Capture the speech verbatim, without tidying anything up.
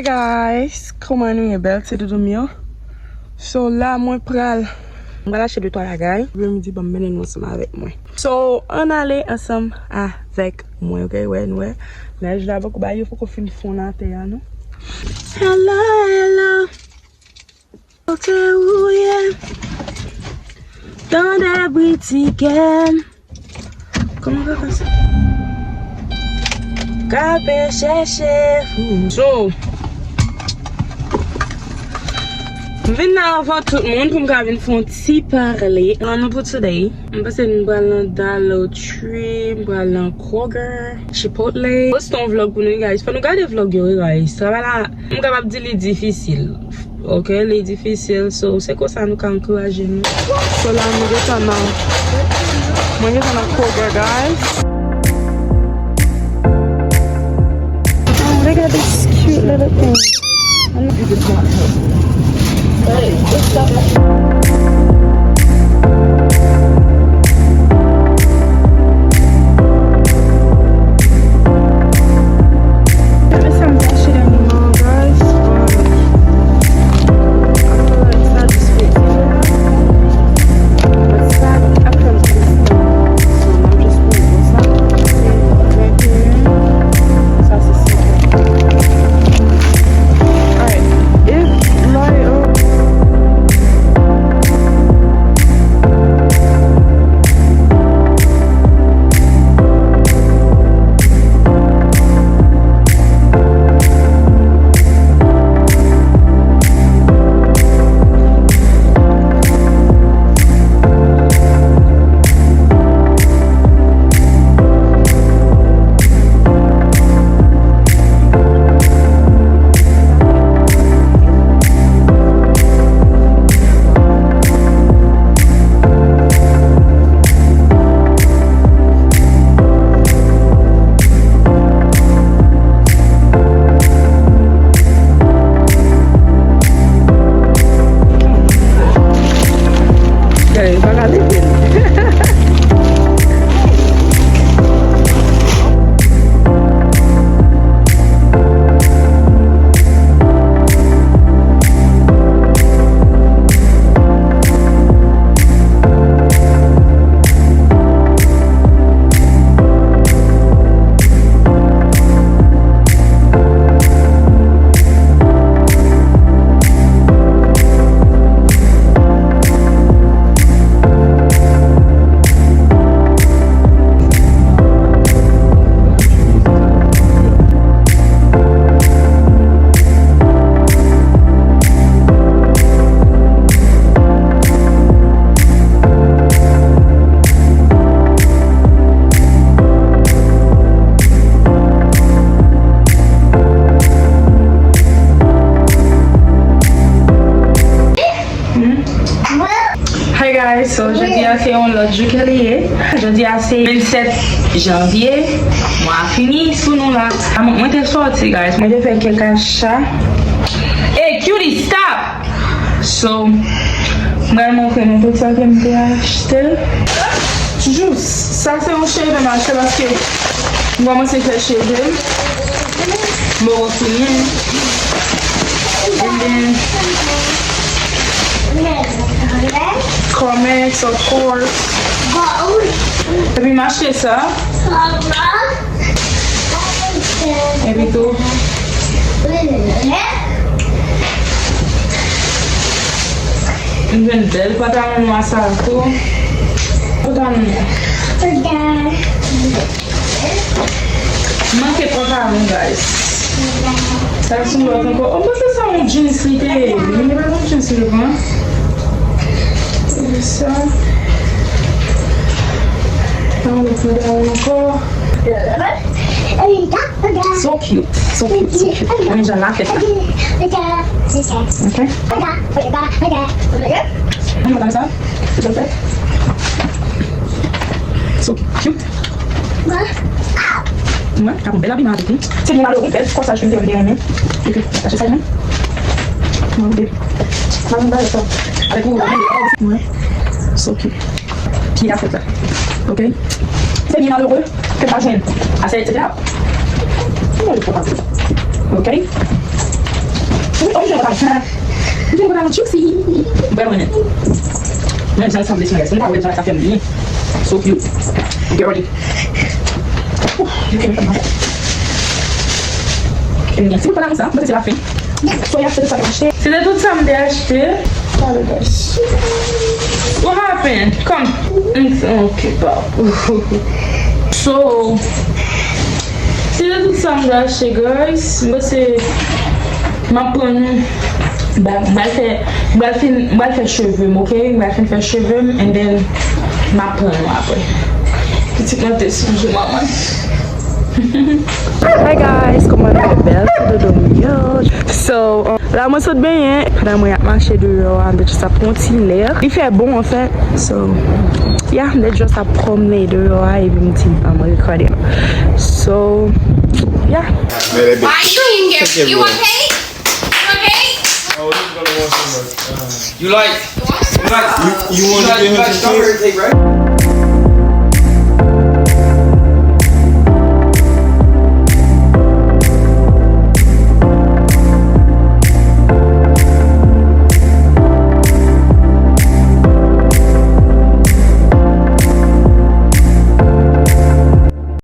Guys, kòman nou ye? Bèl ti doudou m yo. So la mwen pral, mwen pral achte de twa bagay. Epi m di ban m mennen nou ansanm avèk mwen. So ann ale ansanm avèk mwen, ok? Wè, nou wè. Nèj la poko bay, yo poko fin fonn atè a non. Hello, hello. Kote ou ye? Tande bri ti kè m. Kòman papa sa? K ap chèche fou. So, m vin la anvan tout moun pou m ka vin fè yon ti pale. Plan nou pou today. M panse m pral nan Dollar Tree, m pral nan Kroger, Chipotle. Poste yon vlog pou nou, guys. Fò nou gade vlog yo, guys. Travay la, m kapab di li difisil. Ok, li difisil. So, se konsa nou ka ankouraje nou. So, la, nou gentan nan, mwen gentan nan Kroger, guys. Oh, they got this cute little thing. Guys, pa ka leve l. Hey guys, so jodi a se yon lòt jou ke li ye. Jodi a se vennsèt janvye. Mwa a fini sou nou la. Mwen te sòti, guys. Mwen te fè kèk acha. Hey, Cutie, stop! So, mwen pral montre nou tout sa ke m te achte. Jous, sa se yon cheve m achte paske m kòmanse fè cheve m. Mwen refini. And then, Carmex, of course. Epi m achte sa. Epi tou, m jwenn bèl pantalon nwa sa tou. Pantalon nwa. Manke pantalon, guys. Sa se yon lòt ankò. Oh, m panse se yon jeans li te ye. Men li pa t yon jeans li te pran. Sa. Yon lòt pantalon ankò. So cute. So cute, so cute. Mwen jan la fèt la. Ok. Mwen jan sa. So cute. Mwen, ka pou bèl abiman avèk li. Se byen malere, bèl kòsaj ke m te wè m te renmen. Epi, achte sa, jan. Mwen, bèl. Mwen, bèl sa. Avèk ou, mwen. So cute. Pye a fèt la. Ok? Se byen malere ke m pa jwenn asèl, et cetera. Mwen, je crois pas. Ok? Mwen pa nan juicy. Mwen pa renmen. Mwen jan sanble sou mwen. Mwen pa wè jan sa fè m byen. So cute. Girly. You can come on. Si mwen pa nan sa, mwen se la fen. So y ap fè sa achte. Se te tout sa m te achte. What happened? Come. Ok, pap. So, se te tout sa m te achte, guys. M panse m ap pran nou. Ba- M pral fè, m pral fin, m pral fè cheve m, ok? M pral fin fè cheve m, and then m ap pran nou apre. Pitit mwen te sonje manman. Hi guys, kòman nou ye? Bèl ti dodo m yo. So, um, la mwen sot benyen, pandan mwen ap mache deyò a, mwen just ap pran ti lè. Li fè bon anfèt. So, yeah, mwen just ap pwomne deyò a epi m di, um, mwen rekòde. So, yeah. Why you in here? You okay? You okay? You like, you like, You, you you want to like, give you him like some strawberry kiss? Cake, right?